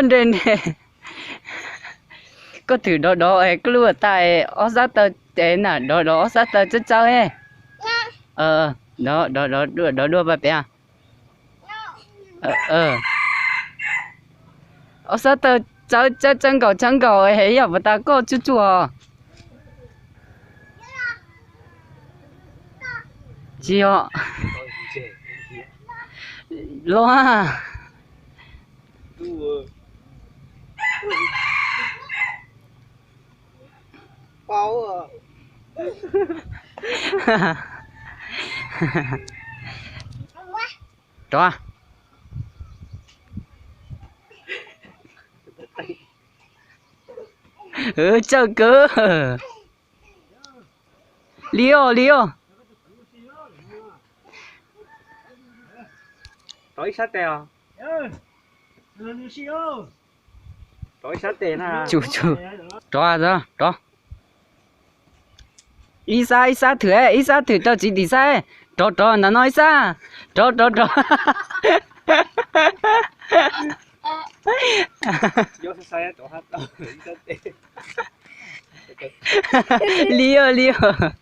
Nre nre. Koj twb dov dov es koj lub tas ob sab taw, es na dov dov ob sab taw tsawb tsawb. Dov dov dov dua pab pem. Ob sab taw tsawb tsawb tsawb nkaus tsawb nkaus, yog puas tas koj tsuj tsuag. Tsis yog. Los. Rov. Tsawg kawg. Li os li os. Rov ib sab tes na. Rov, rov. Ib sab ib sab thwm, ib sab thwm rau txiv tim sab. Rov rov ntawm no ib sab. Rov rov rov. Li os li os.